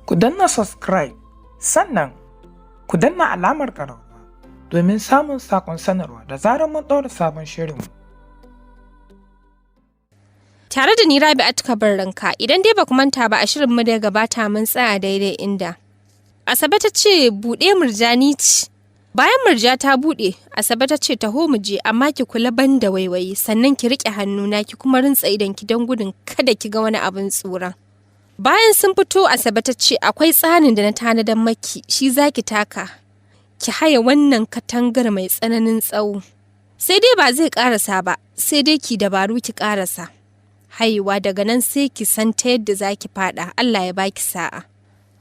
Ku danna subscribe, sannan ku danna alamar ƙararrawa domin samun saƙon sanarwa da zarar mun ɗaura sabon shirinmu. Tare da ni, Rabi'atu Kabir Runka, idan dai baku manta ba, a shirin mu da ya gabata mun tsaya daidai inda Asabe ta ce, "Buɗe, Murjani ci." Bayan Murja ta buɗe, Asabe ta ce, "Taho mu je, amma ki kula ban da waiwayi, sannan ki riƙe hannuna, ki kuma rintsa idon ki don gudun kada ki ga wani abin tsoron." Bayan sun fito, Asabe ta ce, "Akwai tsanin da na tanadan maki, shi zaki taka ki haye wannan katangar mai tsananin tsawo. Sai dai ba zai ƙarasa ba, sai dai ki dabaru ki ƙarasa haihuwa, daga nan sai ki san ta yadda za ki fada. Allah ya baki sa'a."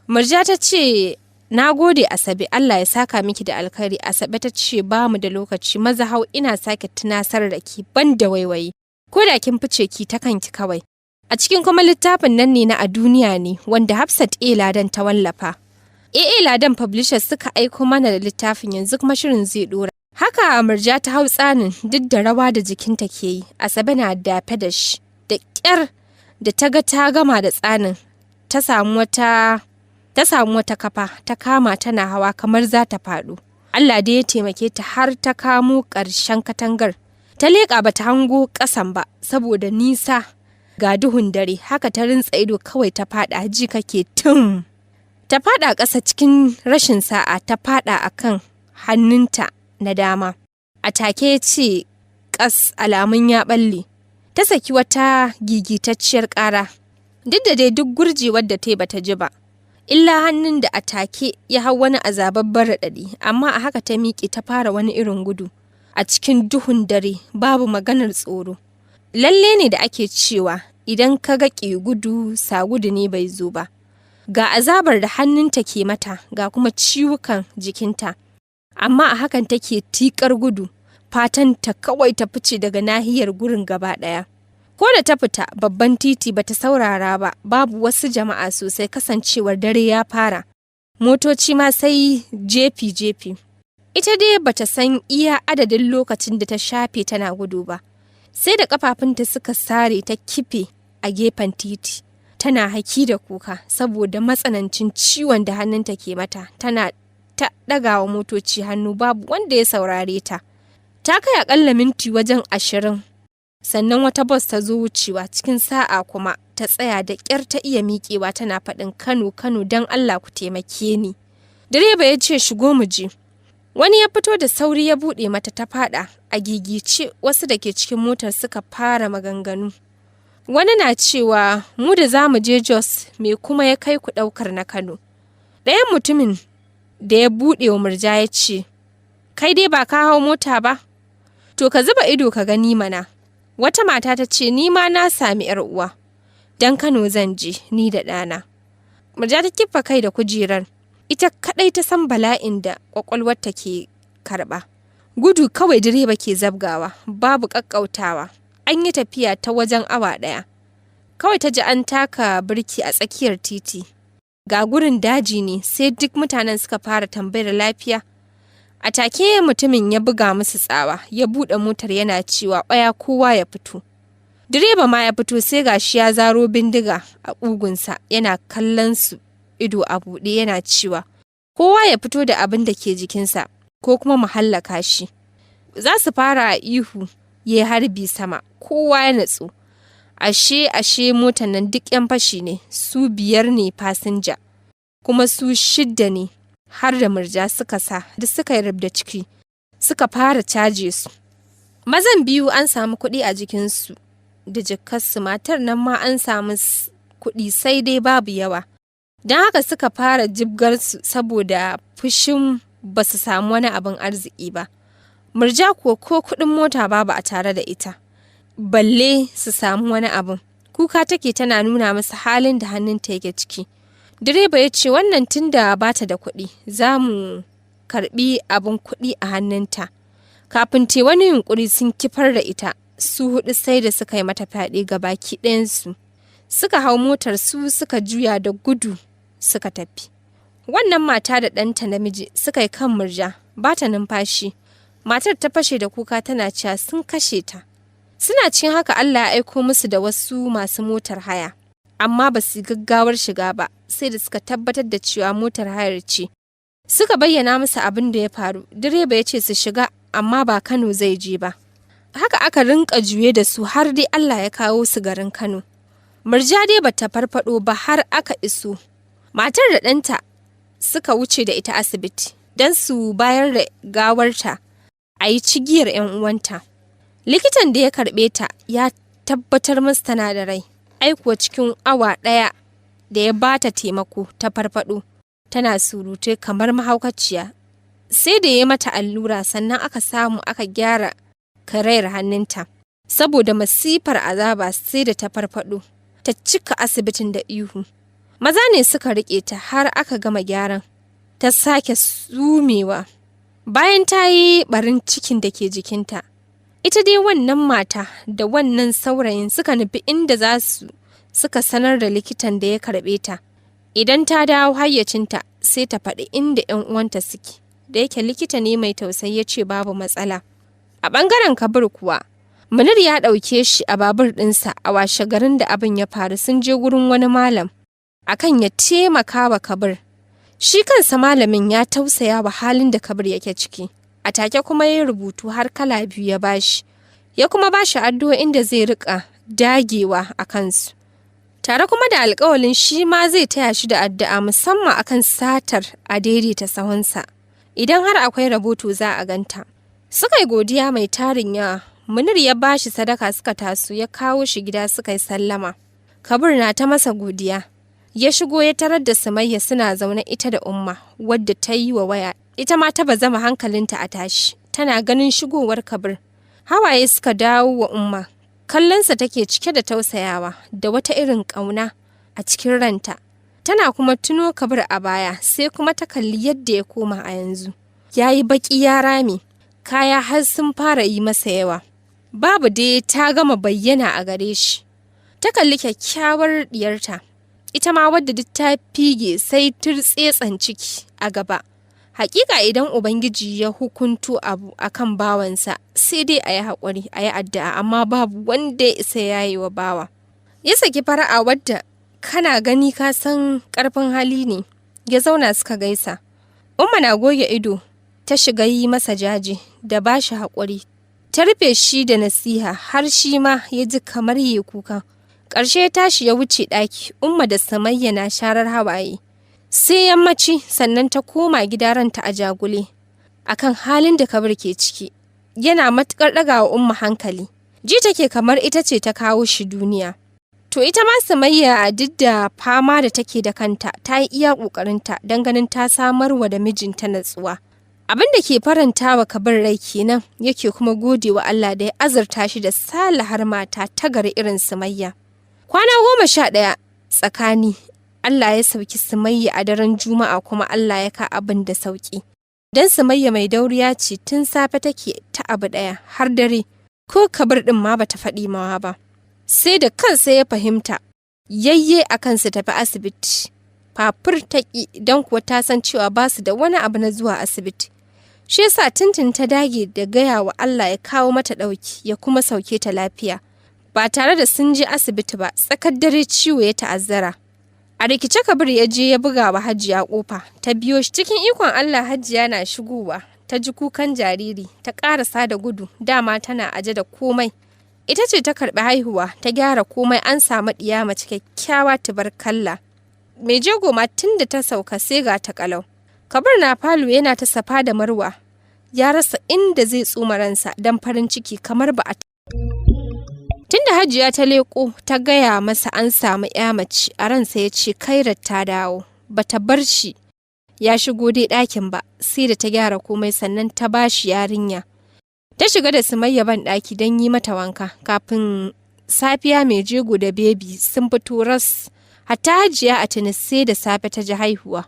Murja ta ce, "Na gode, Asabe, Allah ya saka miki da alkhairi." Asabe ta ce, "Ba mu da lokaci, maza hau. Ina sake tunasar da ki, ban da waiwayi, ko da kin fice ki ta kanki kawai." A cikin kuma littafin nan ne na A Duniya Ne, wanda Hafsat A Ladan ta wallafa. AA Ladan Publishers suka aiko mana da littafin, yanzu kuma shirin zai dora. Haka Murja ta hau tsanin duk da rawa da jikinta ke yi, Asabe na dafe da shi. Da ƙyar da ta ga ta gama da tsanin, ta samu wata kafa ta kama, tana hawa kamar za ta faɗo. Allah dai ya taimake ta har ta kamo ƙarshen katangar. Ta leƙa, bata hango ƙasan ba saboda nisa, ga duhun dare. Haka ta rintsa ido kawai ta faɗa, ji kake tum. Ta faɗa ƙasa, cikin rashin sa'a ta faɗa akan hannunta na dama. A take ya ce ƙas, alamun ya ɓalle. Ta saki wata gigitacciyar ƙara, duk da dai duk gurjewar da ta yi bata ji ba, illa hannun da a take ya hau wani azababban raɗaɗi. Amma a haka ta miƙe ta fara wani irin gudu a cikin duhun dare, babu maganar tsoro. Lalle ne da ake cewa idan ka ga ƙi gudu, sa gudu ne bai zo ba. Ga azabar da hannunta ke mata, ga kuma ciwukan jikinta, amma a hakan take tiƙar gudu, fatan ta kawai ta fice daga nahiyar gurin gaba ɗaya. Ko da ta fita babban titi, bata saurara ba, babu wasu jama'a sosai kasancewar dare ya fara. Motoci ma sai jefi-jefi. Ita dai bata san iya adadin lokacin da ta shafe tana gudu ba. Sai da kafafunta suka sare, ta kife a gefen titi. Tana haki da kuka saboda matsanancin ciwon da hannunta ke mata, tana ta ɗagawa motoci hannu, babu wanda ya saurare ta. Ta kai akalla minti wajen 20 sannan wata bus ta zo wucewa cikin sa'a kuma ta tsaya. Da ƙyar ta iya miƙewa tana faɗin, "Kano, Kano, don Allah ku taimake ni." Direba ya ce, "Shigo mu je." Wani ya fito da sauri ya buɗe mata ta faɗa. A gigice wasu da ke cikin motar suka fara maganganu. Wani na cewa, "Mu da za mu je Jos, me kuma ya kai ku ɗaukar na Kano?" Ɗayan mutumin da ya buɗe wa Murja ya ce, "Kai dai ba ka hau mota ba? To ka zuba ido ka gani mana." Wata mata ta ce, "Ni ma na sami ‘yar uwa, don Kano zan je ni da ɗana." Murja ta kiffa kai da kujerar, ita kaɗai ta san bala'in da ƙwaƙwalwarta ke karɓa. Gudu kawai direba ke zabgawa, babu ƙaƙƙautawa. An yi tafiya ta wajen awa 1. Kawai ta ji an taka birki a tsakiyar titi. Ga gurin daji ne, sai duk mutanen suka fara tambayar lafiya. A take mutumin ya buga musu tsawa, ya buɗe motar yana cewa, "Oya, kowa ya fito." Direba ma ya fito, sai gashi ya zaro bindiga a ƙugunsa yana kallon su ido a buɗe, yana cewa kowa ya fito da abin da ke jikinsa ko kuma mu hallaka shi. Za su fara ihu, ya harbi sama, kowa ya natsu. Ashe ashe motar nan duk 'yan fashi ne, su biyar ne fasinja, kuma su shidda ne har da Murja suka sa duk suka yi rubda ciki, suka fara caje su. Mazan biyu an samu kuɗi a jikinsu da jikarsu, matar nan ma an samu kuɗi, sai dai babu yawa. Don haka suka fara jibgarsu saboda fushin ba su samu wani abin arziki ba. Murja kuwa ko kuɗin mota babu a tare da ita, balle su samu wani abin. Kuka take tana nuna musu halin da hannunta yake ciki. Direba ya ce, "Wannan tun da bata da kuɗi, za mu karɓi abin kuɗi a hannunta." Kafin te wani yunkuri sun kifar da ita, su hudu sai da suka yi mata fyaɗe ga baki ɗayansu. Suka hau motar su suka juya da gudu suka tafi. Wannan mata da ɗanta namiji suka yi kan Murja, ba ta numfashi. Matar ta fashe da kuka tana cewa sun kashe ta. Suna cikin haka Allah ya aiko musu da wasu masu motar haya, amma ba su gaggawar shiga ba. sai da suka tabbatar da cewa motar hayar ce. Suka bayyana masa abin da ya faru, direba ya ce su shiga amma ba Kano zai je ba. Haka aka rinka juye da su har dai Allah ya kawo su garin Kano. Murja dai bata farfado ba har aka iso. Matar da ɗanta suka wuce da ita asibiti don su bayar da gawarta a yi cigiyar 'yan uwanta. Likitan da ya karɓe ta ya tabbatar musu tana da rai. Ai kuwa cikin awa ɗaya da ya bata taimako ta farfado, tana surutai kamar mahaukaciya. Sai da ya mata allura sannan aka samu aka gyara karayar hannunta. Saboda masifar azaba sai da ta farfado, ta cika asibitin da ihu. Maza ne suka riƙe ta har aka gama gyaran. Ta sake sumewa. Bayan ta yi barin cikin da ke jikinta, ita dai wannan mata da wannan saurayin suka nufi inda za su suka sanar da likitan da ya karɓe ta. Idan ta dawo hayyacinta sai ta faɗi inda 'yan uwanta suke. Da yake likita ne mai tausayi ya ce babu matsala. A ɓangaren Kabir kuwa, Munir ya ɗauke shi a babur ɗinsa a washe garin da abin ya faru sun je gurin wani malam akan ya taimaka wa Kabir. Shi kansa malamin ya tausaya wa halin da Kabir yake ciki. A take kuma ya rubutu har kala biyu ya bashi. Ya kuma bashi addu'o'in da zai rika dagewa a kansu. Tare kuma da alƙawalin shi ma zai taya shi da addu'a musamman akan satar a daidaita sahunsa. Idan har akwai raboto za a ganta. Suka yi godiya mai tarin yawa. Munir ya bashi sadaka suka taso ya kawo shi gida suka yi sallama. Kabir na ta masa godiya. Ya shigo ya tarar da Sumayya suna zaune ita da Umma wadda ta yi wa waya. Ita ma ta bazama hankalinta a tashi. Tana ganin shigowar Kabir. Hawaye suka dawo wa Umma. Kallonsa take cike da tausayawa da wata irin ƙauna a cikin ranta. Tana kuma tuno Kabir a baya sai kuma ta kalli yadda ya koma a yanzu. Ya yi baƙi ya rame, kaya har sun fara yi masa yawa. Babu dai ta gama bayyana a gare shi. Ta kalli kyakkyawar diyarta, ita ma wadda duk ta fige sai turtsetsen ciki a gaba. Hakika idan Ubangiji ya hukunto abu akan bawansa sai dai a yi haƙuri a yi addu'a amma babu wanda ya isa ya yi wa bawa. Ya saki fara'a wadda kana gani ka san ƙarfin hali ne, ya zauna suka gaisa. Umma na goge ido ta shiga yi masa jaje da ba shi haƙuri. Ta rufe shi da nasiha har shi ma ya ji kamar ya kuka. Ƙarshe ya tashi ya wuce ɗaki, Umma da Samayya na sharar hawaye. Sai yammaci sannan ta koma gida ranta a jagule akan halin da Kabir ke ciki. Yana matuƙar ɗaga wa Umma hankali. Ji take kamar ita ce ta kawo shi duniya. To ita ma Sumayya duk da fama da take da kanta ta yi iya ƙoƙarinta don ganin ta samarwa da mijinta natsuwa. Abin da ke faranta wa Kabir rai kenan yake kuma gode wa Allah da ya azurta shi da salihar mata ta gari irin Sumayya. Kwana 11 tsakani Allah ya sauki Sumayya a daren Juma'a kuma Allah ya ka abin da sauki. Don Sumayya mai dauriya ce tun safe take ta abu ɗaya har dare ko Kabir ɗin ma bata faɗi mawa ba. Sai da kansa ya fahimta yayye a kansu tafi asibiti. Fafur ta ƙi don kuwa ta san cewa ba su da wani abu na zuwa asibiti. Shi yasa tuntun ta dage da gaya wa Allah ya kawo mata ɗauki ya kuma sauke ta lafiya. Ba tare da sun je asibiti ba, tsakar dare ciwo ya ta'azzara. A rikice Kabir ya je ya buga wa Hajiya kofa, ta biyo shi cikin ikon Allah Hajiya na shigowa, ta ji kukan jariri, ta ƙarasa da gudu, dama tana aje da komai. Ita ce ta karɓi haihuwa, ta gyara komai an samu ɗiya mace kyakkyawa tubarkalla. Mai jego ma tun da ta sauka sai ga ta kalau. Kabir na falo yana ta safa da marwa, ya rasa inda zai tsuma ransa don farin ciki kamar ba a. Tunda Hajiya ta leƙo ta gaya masa an samu ya mace a ransa ya ce Kairat ta dawo, bata bar shi ya shigo dai ɗakin ba sai da ta gyara komai sannan ta ba shi yarinya. Ta shiga da Sumayya ban ɗaki don yi mata wanka kafin safiya mai jego da bebi sun fito ras. Hatta Hajiya a tuni sai da safe ta ji haihuwa.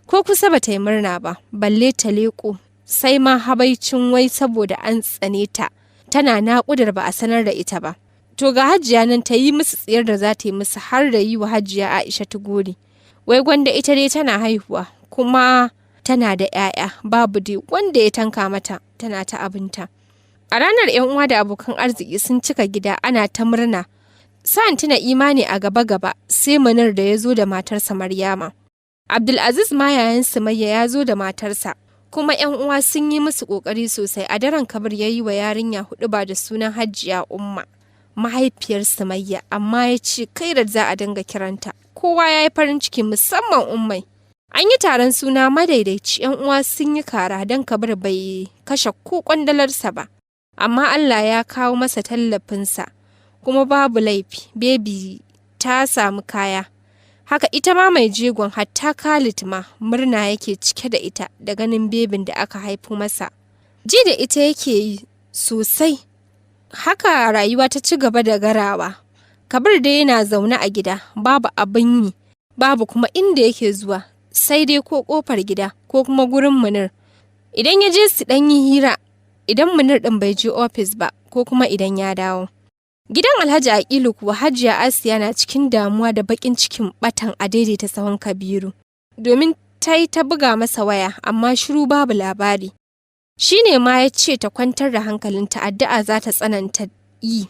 Ko kusa bata yi murna ba, balle ta leƙo sai ma habaicin wai saboda an tsane ta. Tana naƙudar ba a sanar da ita ba. To ga Hajiya nan ta yi musu tsiyar da za ta yi musu har da yi wa Hajiya Aisha gori. Wai gwanda ita dai tana haihuwa kuma tana da 'ya'ya babu dai wanda ya tanka mata tana ta abinta. A ranar 'yan uwa da abokan arziki sun cika gida ana ta murna. Sa'an tuna imani a gaba-gaba sai Munir da ya zo da matarsa Maryama. Abdulaziz ma yayan Sumayya ya zo da matarsa, kuma 'yan uwa sun yi musu ƙoƙari sosai. A daren Kabir ya yi wa yarinya huɗu ba da sunan Hajiya Umma, mahaifiyar Sumayya, amma ya ce Kairat za a dinga kiranta. Kowa ya yi farin ciki musamman Ummai. An yi taron suna madaidaici, 'yan uwa sun yi kara don Kabir bai kashe ko kwandalarsa ba. Amma Allah ya kawo masa tallafinsa, kuma babu laifi, bebi ta samu kaya. Haka ita ma mai jegon hatta Khalid ma murna yake cike da ita da ganin bebin da aka haifo masa. Ji da ita yake yi sosai. Haka rayuwa ta ci gaba da garawa. Kabir dai yana zaune a gida, babu abin yi, babu kuma inda yake zuwa, sai dai ko kofar gida ko kuma gurin Munir. Idan ya je su ɗan yi hira, idan Munir ɗin bai je ofis ba ko kuma idan ya dawo. Gidan Alhaji Aqilu kuwa Hajiya Asiya na cikin damuwa da baƙin cikin batan a daidaita sahun Kabiru. Domin ta yi ta buga masa waya amma shiru babu labari. Shi ne ma ya ce ta kwantar da hankalinta addu'a za ta tsananta yi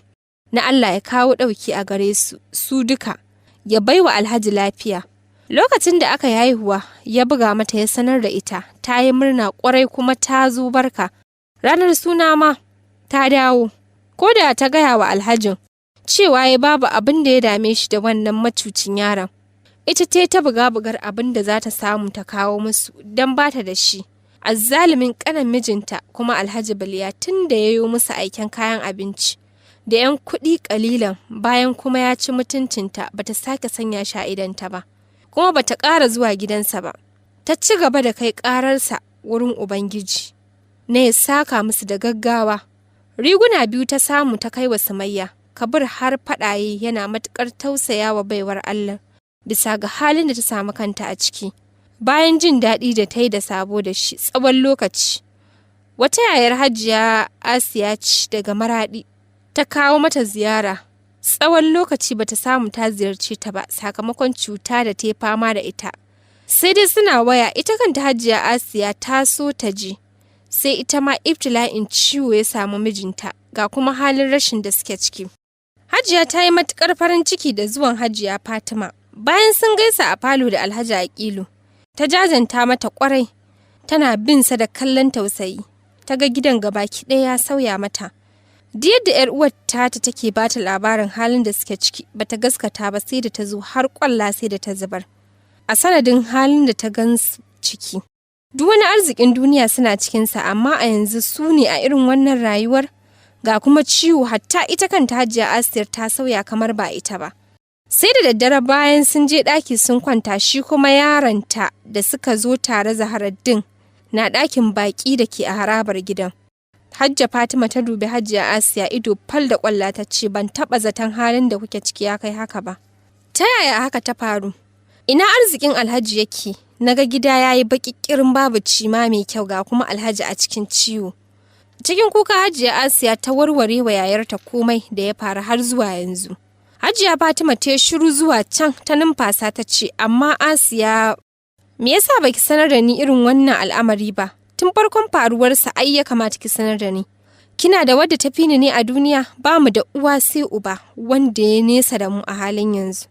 na Allah ya kawo ɗauki a gare su, su duka, ya baiwa Alhaji lafiya. Lokacin da aka yi haihuwa ya buga mata ya sanar da ita, ta yi murna ƙwarai kuma ta zo barka. Ranar suna ma ta dawo. Ko da ta gaya wa Alhajin cewa ya babu abin da ya dame shi da wannan macucin yaron. Ita ce ta buga bugar abin da za ta samu ta kawo musu don ba ta da shi. Azzalumin kanan mijinta kuma Alhaji Baliya tun da ya yo musu aiken kayan abinci da 'yan kuɗi ƙalilan bayan kuma ya ci mutuncinta bata sake sanya shi a idonta ba, kuma bata ƙara zuwa gidansa ba. Ta ci gaba da kai ƙararsa wurin Ubangiji na ya saka musu da gaggawa. Riguna biyu ta samu ta kai wa Sumayya, Kabir har faɗaye yana matuƙar tausayawa baiwar Allah bisa ga halin da ta samu kanta a ciki. Bayan jin daɗi da ta yi da sabo da shi tsawon lokaci. Wata yayar Hajiya Asiya ce daga Maraɗi ta kawo mata ziyara. Tsawon lokaci bata samu ta ziyarce ta ba sakamakon cuta da ta fama da ita. Sai dai suna waya ita kanta Hajiya Asiya ta so ta je. Sai ita ma ibtila'in ciwo ya samu mijinta ga kuma halin rashin da suke ciki. Hajiya ta yi matuƙar farin ciki da zuwan Hajiya Fatima. Bayan sun gaisa a falo da Alhaji Aqilu, ta jajanta mata ƙwarai, tana bin sa da kallon tausayi. Ta ga gidan gabaki ɗaya ya sauya mata. Duk yadda ‘yar uwar tata take ba ta labarin halin da suke ciki, bata gaskata ba sai da ta zo har ƙwalla sai da ta zubar. A sanadin halin da ta gansu ciki. Duk wani arzikin duniya suna cikinsa amma a yanzu su ne a irin wannan rayuwar ga kuma ciwo hatta ita kanta Hajiya Asiyar ta sauya kamar ba ita ba. Sai da daddare bayan sun je ɗaki sun kwanta shi kuma yaronta da suka zo tare Zaharaddin na ɗakin baƙi da ke a harabar gidan. Hajja Fatima ta dubi Hajiya Asiya ido fal da ƙwalla ta ce ban taɓa zaton halin da kuke ciki ya kai haka ba. Ta yaya haka ta faru? Ina arzikin Alhaji yake? Na ga gida ya yi baƙiƙirin babu cima mai kyau ga kuma Alhaji a cikin ciwo. Cikin kuka Hajiya Asiya ta warware wa yayarta komai da ya faru har zuwa yanzu. Hajiya Fatima ta shiru zuwa can ta numfasa ta ce, amma Asiya, me yasa baki sanar da ni irin wannan al'amari ba? Tun farkon faruwarsa ai ya kamata ki sanar da ni. Kina da wadda ta fi ni ne a duniya? Ba mu da uwa sai uba wanda ya nesa da mu a halin yanzu.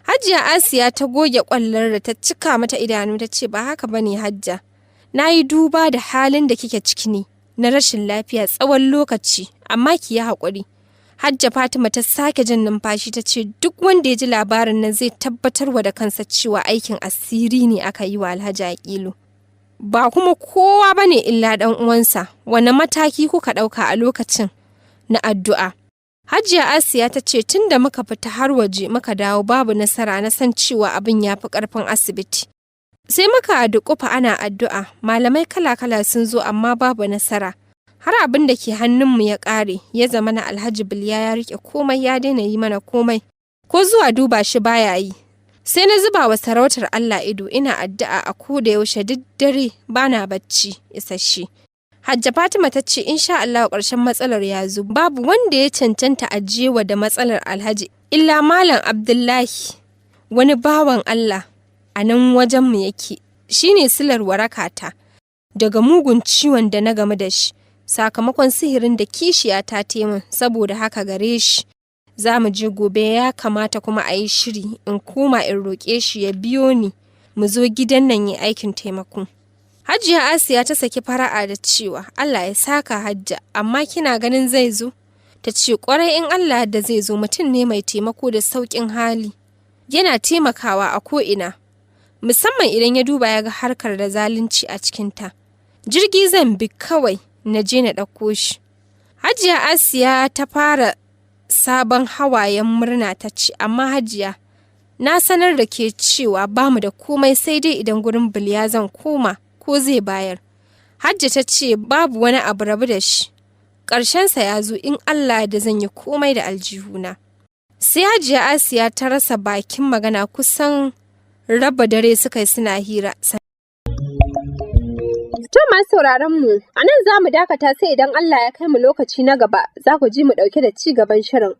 Hajiya Asiya ta goge kwallar da ta cika mata idanu ta ce ba haka bane Hajja. Na yi duba da halin da kike ciki ne na rashin lafiya tsawon lokaci, amma ki yi haƙuri. Hajja Fatima ta sake jan numfashi ta ce duk wanda ya ji labarin nan zai tabbatarwa da kansa cewa aikin asiri ne aka yi wa Alhaji Aqilu. Ba kuma kowa bane illa ɗan uwansa, wane mataki kuka ɗauka a lokacin na addu'a? Hajiya Asiya ta ce tun da muka fita har waje muka dawo babu nasara na san cewa abin ya fi ƙarfin asibiti. Sai muka duƙufa ana addu'a, malamai kala-kala sun zo amma babu nasara. Har abin da ke hannunmu ya ƙare, ya zama na Alhaji Bilya ya riƙe komai ya daina yi mana komai. Ko zuwa duba shi baya yi. Sai na zuba wa sarautar Allah ido ina addu'a a ko da yaushe duk dare bana bacci isasshe. Hajja Fatima ta ce insha Allah ƙarshen matsalar ya zo babu wanda ya cancanta ajiyewa da matsalar Alhaji illa Malam Abdullahi wani bawan Allah a nan wajenmu yake shine silar warakata daga mugun ciwon da na gamu da shi sakamakon sihirin da kishiya ta min saboda haka gare shi Za mu je gobe, ya kamata kuma a yi shiri in koma in roƙe shi ya biyo ni mu zo gidan nan yi aikin taimako. Hajiya Asiya ta saki fara'a da cewa, "Allah ya saka, Hajja, amma kina ganin zai zo?" Ta ce, "Kwarai, in Allah da zai zo, mutum ne mai taimako da sauƙin hali. Yana taimakawa a ko'ina, musamman idan ya duba ya ga harkar da zalunci a cikinta. Jirgi zan bi kawai na je na ɗauko shi." Hajiya Asiya ta fara sabon hawayen murna, ta ce, "Amma Hajiya, na sanar da ke cewa ba mu da komai, sai dai idan gurin Bilya zan koma ko zai bayar." Hajja ta ce, "Babu wani abu, rabu da shi. Ƙarshensa ya zo, in Allah da zan yi komai da aljihuna." Sai Hajiya Asiya ta rasa bakin magana. Kusan raba dare suka yi suna hira. To, masu sauraron mu, a nan za mu dakata, sai idan Allah ya kai mu lokaci na gaba za ku ji mu ɗauke da ci gaban shirin.